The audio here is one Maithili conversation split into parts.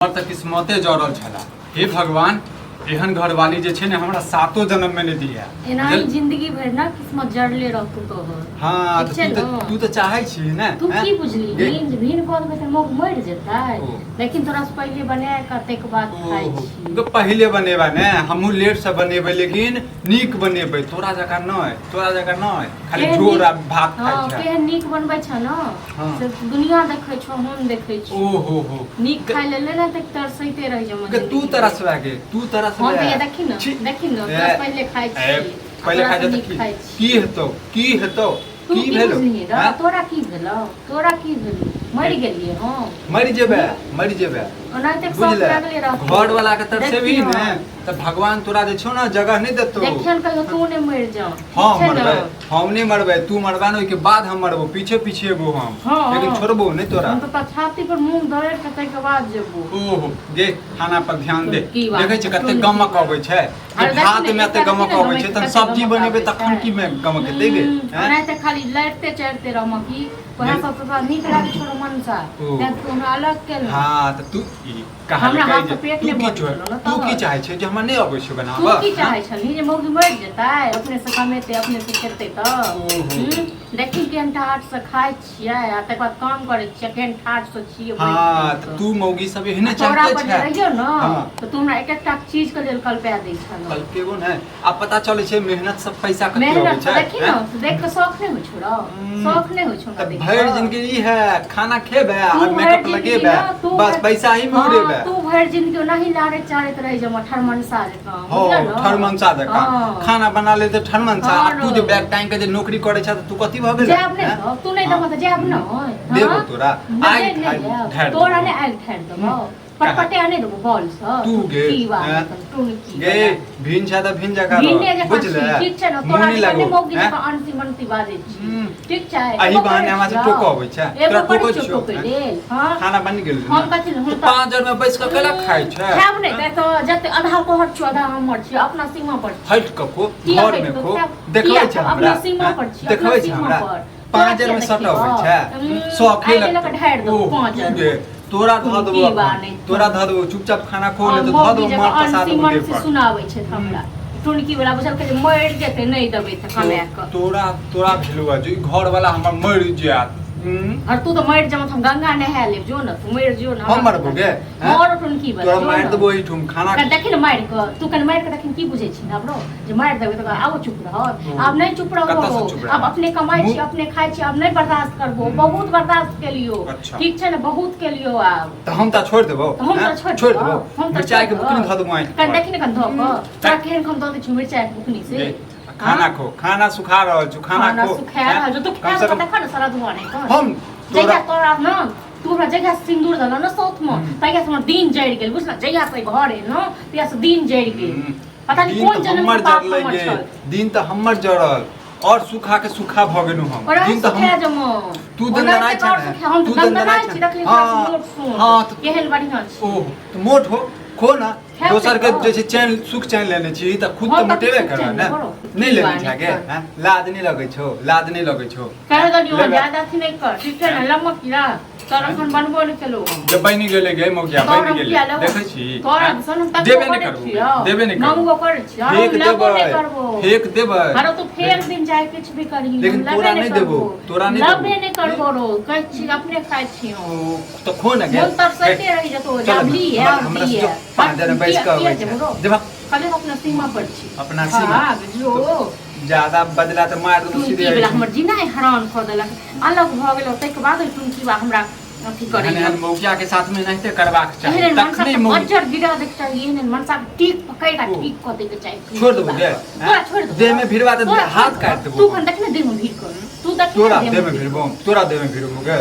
हमर तऽ किस्मते जड़ल छला। हे भगवान, एहन घरवाली जे छै ने हमरा सातो जन्म में नहि दिया। एना ही जिंदगी भरि ना किस्मत जड़ले रहतौ तोहर। हाँ, ठीक तऽ छै तू तऽ ने? तू तऽ चाहै छी ने? तू हैं? की बुझली? गे- नींद भीन कऽ देबै तऽ मौग मरि जेतै। ओ। लेकिन तोरा से पहिले बना कऽ ताहिके बाद खाइ ओहो, छी। तो पहिले बनेबा ने, हमहूँ लेट से बनेबै लेकिन नीक बनेबै, तोरा जकाँ नहि, तोरा जकाँ नहि खाली केहन झोर आ नीक- भात खाइ हँ, छै। केहन नीक बनबै छ ने हाँ। से दुनिया देखै छौ, हम देखै छी। ओहो हो। नीक खाइ लेल ने तऽ तरसैते रहि जाउ। गे तू तरसबा गे, तू तरसबा। हम तऽ ये देखी ने, छी। देखी ने, ए, तोरा पहिले खाइ छी। ए, पहिले तोरा खाइ से छै तऽ नीक की खाइ छी। की हेतौ, की हेतौ? तू की की भेलौ? बुझलिही रे? हैं? तोरा की भेलौ? तोरा की भेलौ? मरि गेलियै हम? मरि जेबे, मरि जेबे। ओनाहिते शौक बुझले लागले रहतौ। घर वाला के तरसेबही देखियौ। ने तऽ भगवान तोरा जे छौ ने जगह नहि देतौ। देखियन कहियो तू नहि मरि जाओ। हाँ मरबै, हम नहि मरबै, तू मरबा ने ओहिके बाद हम मरबो, पीछे पीछे एबो हम। हाँ, लेकिन हाँ। छोड़बो नहि तोरा। हम तऽ छाती पर मुँह धरि के ताहिके बाद जेबो। ओहो गे, खाना पर ध्यान दे। की बात? देखै छै कते सुन, गमक अबै छै। अरे देखी भात ने, में एते एकटा गमक देखी ने, अबै छै गमक तहन कते सब्जी गमक बनेबै आबै तखन छै। की में गमक एतै गे? हैं? ओनाहिते खाली लड़िते चढ़िते रहमे की वएह नहीं। सब तोरा नीक लागै छौ मनसा। ओ। तें तू हमरा अलग केलहुँ। हाँ तऽ तू ई कहा हमरा कहै हाथ जे से पेट तू नहि की भरल चोर छलौ ने तू की तोहर। चाहै छै जे हमरा नहि अबै छै तू बनाबऽ? की चाहै छलही जे मौगी मरि जेतै, अपने से कमेतै अपने से खेतै तऽ? ओहो। देखी केहन ठाठ से खाइ छियै आ तकर बाद काम करै छियै, केहन ठाठ से छियै। हाँ तऽ तू मौगी सब एहने तोरा चाहते पर जे छै। रहियौ ने हाँ। तऽ तू हमरा एक एकटा चीज के लेल कलपा दै छलौ। कलपेबो ने, आ पता चलै छै मेहनत सब पैसा कते अबै मेहनत छै। देखी ने, हैं? देख कऽ शौख नहि होइ छौ रौ? शौख नहि होइ छौ हमरा तऽ देख भरि कऽ? जिंदगी ई है खाना खेबै आ तू भरि मेकअप जिंदगी लगेबै, ना, तू बस पैसा ही में हाँ, उड़ेबै। तू भरि जिंदगी ओनाही लारैत चारैत रहि जेबऽ ठरमनसा जकाँ। हो। बुझल न? ठरमनसा जकाँ। हाँ। खाना बना ले तऽ ठरमनसा, आ हाँ तू जे रौ। बैग टांगि के जे नौकरी करै छ तऽ तू कथी भऽ गेलै? जायब नहि हैं? तऽ तू नहि हाँ। देबऽ तऽ जायब नहि। देबो हाँ? तोरा नहि, आगि नहि ठारि जायब। ढारि तोरा देबो। नहि आगि ठारि देबौ, पटपटे नहि देबो बॉल सँ। तू गे, की बात हैं? तू की गे बला? भिन छ तऽ भिन जकाँ भिन्ने रह, जकाँ बुझले? छी, ठीक छै ने? मुँह तोरा नहि जकाँ नहि लगो, मौगी हैं? जकाँ अनसी मनसी बाजै छी। ठीक छै? एहि एगो बहाने करै हमरा से छियौ। टोकऽ अबै छै। एगो तोरा करै टोकै छियौ छियौ, टोकै हैं? लेल, हाँ? खाना बनि गेल? हम कथी हम तऽ तऽ पाँच में बैस कऽ केला खाइ छै? खायब नहि तऽ जते आधा तोहर छियौ आधा हमर छियौ, अपना सीमा पर छी। हटि कऽ खो, किया घर हटि में कऽ खो। खायब? देखबै किया छै खायब? हमरा? अपना सीमा हैं? पर छी, अपना देखबै छै सीमा हमरा? पर। पाँच तोरा में किया सट अबै देखियौ? छै, शौखे आइ गेलक लगतौ। ढारि देबौ ओह, पाँच तू गे, तोरा धऽ देबौ की अखन, बा नहि। तोरा धऽ देबौ, चुपचाप खाना खो, नहि तऽ धऽ मौगी देबौ जकाँ मार पसा अनसी देबौ देह मनसी पर। सुनाबै छै हमरा टुनकी वाला, बुझलकै जे मरि जेतै नहि देबै तऽ कमा कऽ। तोरा तोरा भेलौ जे ई घर वाला हमर मरि जायत। और तू तऽ मरि जमा तऽ हम गंगा नहा लेब। जो ने तू मरि जो ने। हम मरबो गे? हैं? मर टुनकी वाला, तोरा जो मारि ने। देबो एहिठुम खाना। कनि देखी ने मारि कऽ, तू कनि मारि कऽ देखी, की बुझै छी हमरो जे मारि देबै तऽ आबो चुप रहत? ओ। आब नहि चुप कतऽसँ रहबो। चुप आब रहत? अपने कमाइ छी, अपने खाइ छी, आब नहि बर्दाश्त करबो। बहुत बर्दाश्त केलियो। अच्छा। ठीक छै ने? बहुत केलियो आब। तऽ हम तऽ छोड़ि देबौ। हम हैं? तऽ छोड़ि छोड़ि देबौ। देबौ। हम तऽ मिरचाई के छोड़ि बुकनी देबौ। धऽ देबौ आँखि कनि पर। देखी ने कनि धऽ कऽ तोरा केहन हम दऽ दै छी मिरचाई के बुकनी से। गे, खाना खो, खाना सुखा रहल छौ, खाना खाना खो। सुखा हैं? रहल छौ, तू कम खा से कऽ कम देखऽ ने सारा धुआं नहि कर। हम जहिया तोरा तोरा न तू हमरा जहिया सिन्दूर देलह ने साउथ मे, तहिया से हमर दिन जरि गेल, बुझल? जहिया से घर एलहुँ तहिया से दिन जरि गेल। पता नहि दिन कोन तऽ जन्म हमर के पाप जरलै हमर गे, छल। दिन तऽ हमर जरल और सूखा के सूखा भऽ गेलहुँ हम। और दिन तऽ सुखा हम जमो। तू दनदनाइ छै ने, हम तू तऽ दनदनाइ दनदनाइ छै। छी, देखली हाँ, मोट सोट हाँ, तऽ केहन बढ़िआँ छी। ओ तऽ मोट हो, खो ना। खायब दोसर के तऽ जे छै चैन सुख चैन लेने छी तऽ खुद हम तऽ कथी मोटेबे सुख करबे चैन ने। लेबो? नहि की लेने बात छै गे? कर। हैं? लाज नहि लगै छौ, लाज नहि लगै छौ? कह देलियौ लेबै। ज्यादा अथी नहि कर, ठीक छै ने? लम्बा कीड़ा तोर एखन बनबो नहि केलहुँ हम। जे बनि गेलै गे मौगिया, तोर बनि हम गेलै। किया लेबो? देखै छी? तोरा हैं? सन हम तकबो देबे नहि करै करबो, छियौ। देबे नहि करबो। मंगबो करै छियौ, हम फेक लेबो नहि देबै, करबो। फेक देबै। अरे तू फेर दिन चाहे किछु भी करही, हम लेकिन लेबे तोरा नहि नहि देबो, करबो। तोरा नहि लेबे देबो। नहि करबो रो, कहै छी अपने खाइ छियौ। ओ, तऽ खो ने गे। मोन तरसैते रहि जेतौ। चल जाबली है हमरा और हमरा से दिए जो पाँच जने बैस कऽ अबै छै देबा। खाली हम अपना सीमा पर छी। अपना सीमा। भाग जो। ज्यादा बजला तऽ मारि देबो टुनकी सीधे। वला हमर जीनाइ हरान कऽ देलक। अलग भऽ गेल ताहिके बाद ओहि टुनकी बा हमरा अथी एहन करैया। एहन मौगिया के साथ में एनाहिते करबाक चाही। एहन मनसा तखने के मौगी बज्जर गिरा दैके चाही, एहन एहन मनसा के टीक पकड़ि कऽ ओ। ठीक कऽ दैके चाही। छोड़ देबो गे? तोरा छोड़ि देबो। देह में भिड़वा तऽ तोरा हाथ छोड़ि काटि देबो। देबो। तू कन देख ने देह में भीड़ कर, तू देख ने। तोरा देह देह में में भीड़ भिड़बो, तोरा देह में भिड़बो गे।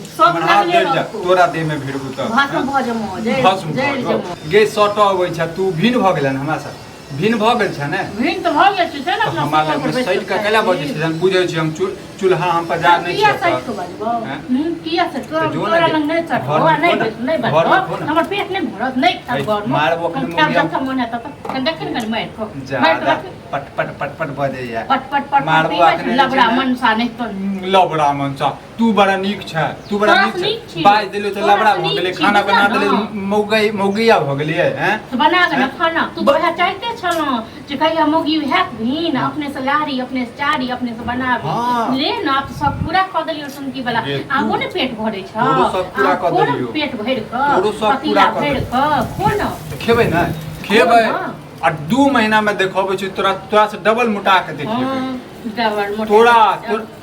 सब हमर हाथ लगले जरि जा। रहतौ। तोरा देह में भिड़बो तऽ भस्म भऽ जमो, जरि भस्म भऽ जरि जेबो। जमो। गे सट अबै छै, तू भिन्न भऽ गेलन हमरा से, भिन्न भऽ गेल छै ने? भिन्न तऽ भऽ गेल छै ने तऽ अपना हमरा सीमा लग पर मे बैस सटि कऽ कऽ कैला खाइ बजै छी। छै? हम बुझै छी, हम चूल्हा हम पजार नहि किया छियै सटि तऽ। कऽ बजबौ? हैं? किया सटि तोरा? तऽ जो ने तोरा गे, लग नहि सटबौ घरमे आ नहि खो ने, बैस नहि घरमे बजबौ। खो ने। हमर पेट नहि भरत, नहि खायब ऐ, घरमे। मारबो हम अखन खायब मौगिया। जखन मोन हेतै तखन। देखी ने कनि मारि कऽ, मारि कऽ ज्यादा रख। पट पट पट पट बजैया। पट पट पट पट मारबो नहि अखने जे लबड़ा छै ने। मनसा नहि तो लबड़ा मनसा, तू बड़ा नीक छै, तू बड़ा तोरा नीक से नीक छै। छी। बाज देलियो तऽ तोरा लबड़ा से भऽ नीक गेलै, छी, खाना बना बुझल देलै, ने? मौगै मौगैया भऽ गेलियै हैं। तऽ बना के ने हैं? खाना तू तऽ वएह चाहते छलहुँ जे कहिया मौगी हैत भीन अपने से लारी, अपने से चारी, अपने से बनाबी। हाँ। ले ना, आब तऽ सब पूरा कऽ देलियौ सुनकी वाला। गे, तू- आबो ने पेट भरै छौ। तोरो सब पूरा आब कऽ खो ने देलियौ। पेट भरि कऽ, तोरो सब पूरा पतीला कऽ भरि देलियौ। कऽ खो ने। तऽ खेबै ने, खेबै। खो ने। आ 2 महीना में देखबै छी तोरा, तोरा से डबल मोटा के देखेबै। हाँ, डबल मोटा। तोरा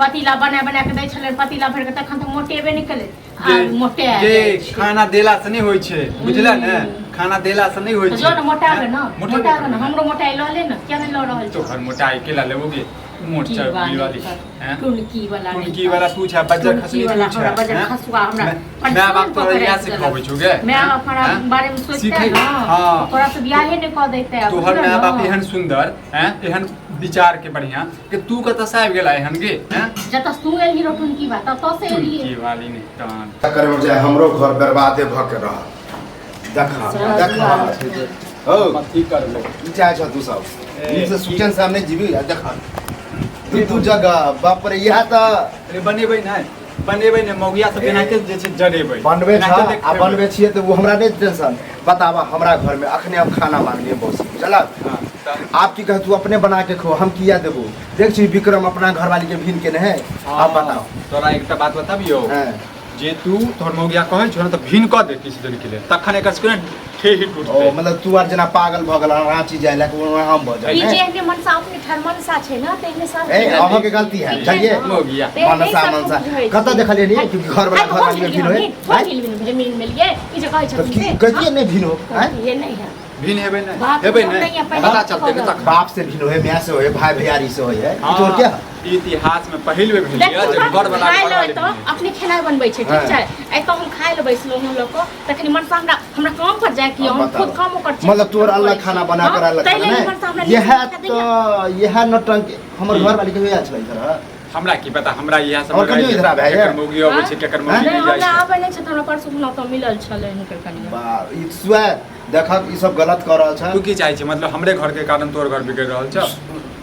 पतीला बना बना के दै छलै, पतीला भरि के, तखन तऽ मोटेबे नहि केलै। जे आब मोटे जे खाना देला से नहि होइ छै, बुझला ने? हम्म। खाना देला से नहि होइ तो छै। जो ने मोटाबे ने, मोटेबे मोटाबे ने, करबै। हमरो मोटाइ लऽ ले ने, किया नहि लऽ रहल छौ? तोहर मोटाइ केला लेबोगे? मोट की छै वाली वाली कर, हैं? टुनकी वाला नहि टुनकी वाला तू छै, बज्जर टुनकी खसनी वाला तू छै। हमरा बज्जर हैं? खसुआ हमरा माय बाप परेशान तोरा कऽ के इएह राखि सिखबै देलक। छौ गे? माय बाप हमरा हैं? बारे में सोचते सीखै ना, हाँ। तोरा से बियाहे नहि कऽ दैते आब, तोहर बुझल माय बाप ना? एहन सुंदर हैं, एहन विचार के बढ़िया कि तू कतऽ से आबि गेला एहन गे हैं? जतऽ तू एलही रह टुनकी बा, ततऽ से एलियै। टुनकी वाली नहीं तहन करे में जाए हमरो घर बर्बादे भ के रह। देखा देखा ओ कथी करबै? की चाहे छ तू सब? ए, नीक से सुचन सामने जीबी आ देखा दू दू जगह बाप रे इएह तऽ अरे बनेबै नहि, बनेबै नहि, मौगिया सब एनाहिते जे छै जरेबै। बनबै छ एनाहिते आ देखेबै। बनबै छियै तऽ ओ हमरा नहि टेंशन। बताबा हमरा घर में अखने हम खाना मांगलियै बॉस, बुझलक? हाँ, तऽ आप की कह तू अपने बना के खो, हम किया देबो? देख छी विक्रम अपना घरवाली के भीन केने है। आप बताओ। तोरा एकटा बात बताबियौ? हाँ। जे तू तोहर मौगिया कहै छौ ने तऽ भीन कऽ दे किछु दिन के लेल, तखन एकर सबके ने ठेही ओ टूटतै। मतलब तू आर जेना पागल भऽ गेल रांची जाय लए ओना हम भऽ ई जाय जे ने? एहने मनसा अपने ठार मनसा छै ने, तेहने सब ए अहाँ के गलती है, बुझलियै? मौगिया। मनसा मनसा कतऽ देखलियै नी कि घर वाला घर वाली में भीन होय? थोड़ी मिल मिल मिलियै ई जे कहै तऽ छथिन की से, कहियै नहि भीन हो? हाँ? आँय? ये नहीं है। भीन हेबै नहि, बाप हेबै रे, नहि, नहीं है, पहिले पता चलतै ने तखन। बाप से भिन्न होय, माय से होय, भाई भैयारी से होय है। ई तोर हाँ, क्या है? इतिहास में पहिल बेर भेल देखू, जे घर वाला खाय घर लए वाली तऽ भेल। अपने खेनाइ बनबै छै, ठीक हाँ। छै? एतऽ हम खाय लए बैसलहुँ हम लऽ कऽ, तखनी मनसा हमरा हमरा काम पर जाय के यऽ, अब हम बताओ। खुद कामो करै छी। मतलब तोर अलग खाना बना कर अलग ताहि खाना लेल नहीं? मनसा हमरा यह नीक नीक तो यह नौटंकी हमर की? घर वाली के होया छलै इधर। हमरा की पता, हमरा इएह सब और कहियो इधर आबै है? केकर मौगी अबै छै, हाँ? केकर हाँ? मौगी नहि नहि जाइ हमरा छै। आबै नहि छै, तऽ हमरा परसू खुना तऽ मिलल छलै हिनकर कनिया। बा ई स्वयं देखक ई सब गलत कर रहल छै। तू की चाहै छी? मतलब हमरे घर के कारण तोर घर बिगड़ रहल छ?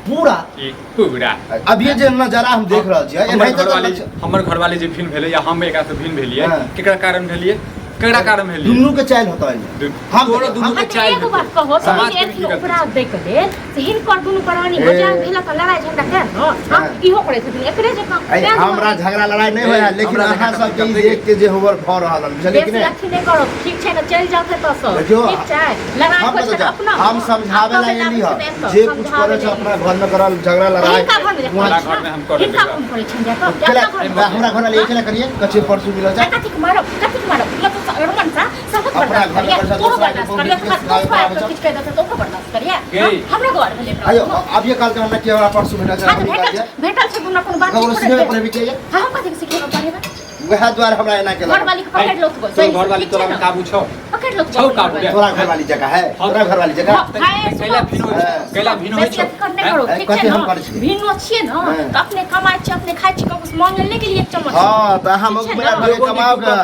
पूरा ई पूरा अभी जे नजारा हम देख रहल छियै, हमर एनाहिते तऽ घरवाली लक्ष्य- हमर घरवाली जे भिन्न भेलै या हम एकरा से भिन्न भेलियै, हाँ। केकरा कारण भेलियै? केकरा कारण भेलियै? दुनू के चाइल होता है। हम तोरो दुनू आ के तऽ चाइल एगो बात कहो, समाज समाज के एथिन की गलती उपराग छै? दै के लेल से हिनकर दुनू प्राणी ए। बजार भेला तऽ लड़ाई झगड़ा कर न, हाँ, हाँ। इहो करै छथिन एकरे जकाँ। ऐ, तें हमरा दुआरे झगड़ा लड़ाई नहीं होया, ए, लेकिन हमरा अहाँ झगड़ा सब के ई कते- देख के जे होवर भऽ रहल हन, बुझलियै कि बेसी नहि? अथी नहि करब, ठीक छै ने? चलि जाउ एतऽ सँ, देखियौ, ठीक छै? लड़ाई हम होइ छै बता- अपना हम समझावे ला एली हँ, जे कुछ करे छै अपना घर में करल झगड़ा लड़ाई हिनका घर में वहाँ- हमरा घर में हम करब। हिनका कोन करै छनि जाकऽ? केला- अपना घर में। हमरा घर वाले एकला करिए कच्चे परसू मिलल आ छै। कथी के मारब, कथी के मारब? मतलब रमन सा सबक अपना बर्दाश्त घर में करिए, पैसा तोरो दोसरा के बर्दाश्त करिए, बहुत तोरा सिखावे दोसरा आबै के छौ। किछु कहि देतै तऽ ओकरो बर्दाश्त करिए। गई। हमरा घर भेलै एकरा। आयो अब ये काल के हमरा के हमरा परसू भेटल छै हाँ, तऽ हम भेटल निकाल छै, भेटल छै कोनो कोनो बात ककरो थोड़े सिखेबै भेल। पढ़ेबै के ये? हाँ, हम कथी के सिखेबै पढ़ेबै? वएह दुआरे हमरा एना केलक। घरवाली के पकड़ि लौत गो, तोर सही से, घरवाली ठीक छै तोरा ने? काबू छौ? पकड़ि लौत छौ गो काबू रे। तोरा घर वाली जगह है, हाँ। तोरा घर वाली जगह। हाँ, खाए, कैला भिन्न होइ छै, हाँ। कैला भिन्न होइ बेसी छौ? अथी कर नहि करू, हैं? ठीक छै कथी हम ने? करै छियै? भिन्नो छियै ने, हाँ। तऽ अपने कमाइ छियै, अपने खाइ छियै, ककरो से मांगै लए नहि गेलियै एक चम्मच। हाँ, तऽ अहाँ ठीक छै मेरा ने? घर कमाओ के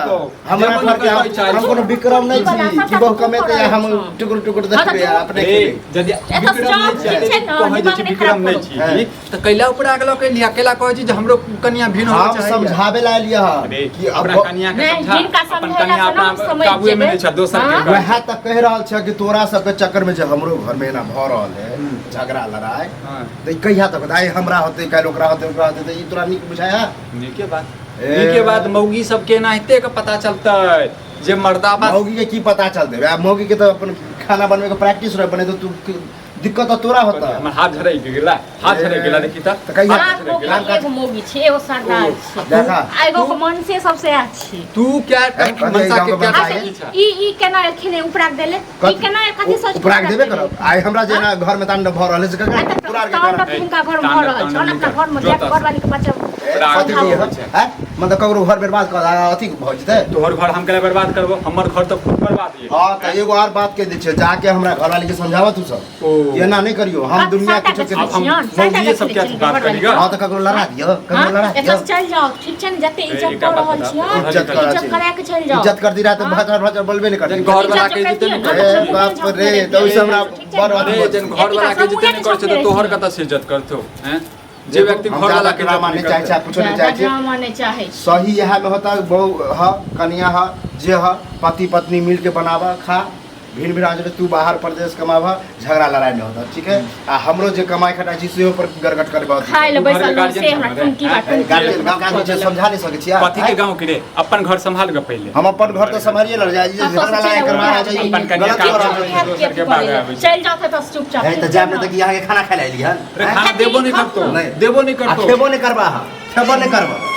हमरा जेबो घर के निकल जाइ हम छै। कोनो विक्रम नहि छी कि बहु कमेतै आ हम टुकुर टुकुर हाँ, तऽ देखबै आ अपने ए, खेबै। यदि एतऽ विक्रम नहि जाउ, छी, ठीक छै ने, कहै जे दिमाग छी नहि विक्रम खराब नहि करू। छी, तऽ कैला ऊपर आग लऽ के लिया, कैला कहै छी जे हमरो कनिया भिन्न होबऽ हम चाहैया। समझावे ला एलियै हँ अरे, कि अब अपना कनिया के नहि, समझा, हिनका अपन समझेला कनिया से ना हम अपना समझ काबूए में जेबै। नहि छै, दोसर के हाँ? कर। वएह तऽ कहि रहल छै कि तोरा सबके चक्कर में जे हमरो घर में एना भऽ रहल है झगड़ा लड़ाई, हाँ, तऽ ई कहिया तक होतै? आइ हमरा होतै, काल्हि ओकरा होतै, ओकरा होतै, तऽ ई तोरा नीक बुझाय है? नीके बात, ए। नीके बात। मौगी सबके एनाहिते के पता चलतै जे मर्दाबा मौगी के की पता चलतै? वएह मौगी के तऽ अपन खाना बनबै के प्रैक्टिस रहे बने, तऽ तू दिक्कत तऽ तोरा होता। हमर हाथ झरक गेला, हाथ झरक गेला, देखी तऽ। तऽ कहिया चार मोगी, एगो मोगी छै, एगो सरदार छै। देखा। आ एगो के मनसे सबसे अछि। तू क्या ए, कथी मनसा के गाँव के क्या मनसा अच्छा, सही छै? ई ई केना एखने उपराग देले? ई केना कथी सोच के उपराग देबे देले? करब। आइ हमरा जेना घर में तांडव भऽ रहल है से ककरा आ तऽ तोरा आरके तांडव कारण। हिनका घर में भऽ रहल छै, अपना घर में जाके घरवाली के बच्चा कथी होइ छै। हैं मतलब ककरो घर बर्बाद कर अथी भऽ जेतै। तोहर घर हम केला बर्बाद करबो, हमर घर तऽ खुद बर्बाद ये। हाँ तऽ एगो आर बात कहि दै छियै, जाके हमरा घरवाली के समझाबऽ तू सब, ओ। एना नहि करियो, हम दुनिया के छोड़ के अब हम मौगिए सब के बात करी ग। हाँ तऽ ककरो लड़ा दियौ, ककरो लड़ा दियौ। एतऽ चलि जाओ, ठीक छै ने? जते इज्जत एकटा कऽ बात रहल बता। छियै, इज्जत करा इज्जत छै। करा के चलि जाओ। इज्जत कर दी रहा तऽ हाँ। भाचर भाचर बोलबे नहि करती। जन घर वाला के इज्जत नहि ए करै छै। बाप रे, तऽ ओहिसँ हमरा बड़ अथी अरे जन घर वाला के इज्जत नहि करै छै तऽ तोहर कतऽ से इज्जत करतौ? हैं, जे व्यक्ति हम घर वाला ज्यादा के ड्रामा इज्जत नहि नहि चाहै छै, करतै। कुछो नहि ज्यादा चाहै छै। ड्रामा नहि चाहै छी। सही इएह मे होता, बहु ह कनिया ह जे ह पति पत्नी मिल के बनाबऽ खा, भिन भिन आ तू बाहर परदेश कमाबह, झगड़ा लड़ाई नहीं होता, ठीक है? आ हमरो जे कमाई खटाई छी सेहो पर गड़गड़ करबह। खाय लए तू घर के बैसल रहू, गार्जियन से हमरा छह रे? टुनकी बा हैं? टुनकी। गार्जियन गाँव के आदमी छै, समझा नहीं सकै छियै। कथी के गाँव के रे? अपन घर संभाल के पहिले। हम अपन घर तऽ सम्हारिए लड़ जाइ, हाँ, झगड़ा लड़ाई करवा चलि जाइ, अपन कनिया गलत काम कर रहल छोड़ि छै। दोसर के बाग आबै छै। चलि जाओ तऽ चुपचाप। है तऽ जायब नहि तऽ की अहाँके खाना खाय लए एलियै हन? अरे खाना देबो नहीं करतो, नहीं। देबो नहीं आ करतो। खेबो नहि करबा अहाँ, खेबो नहि करबा।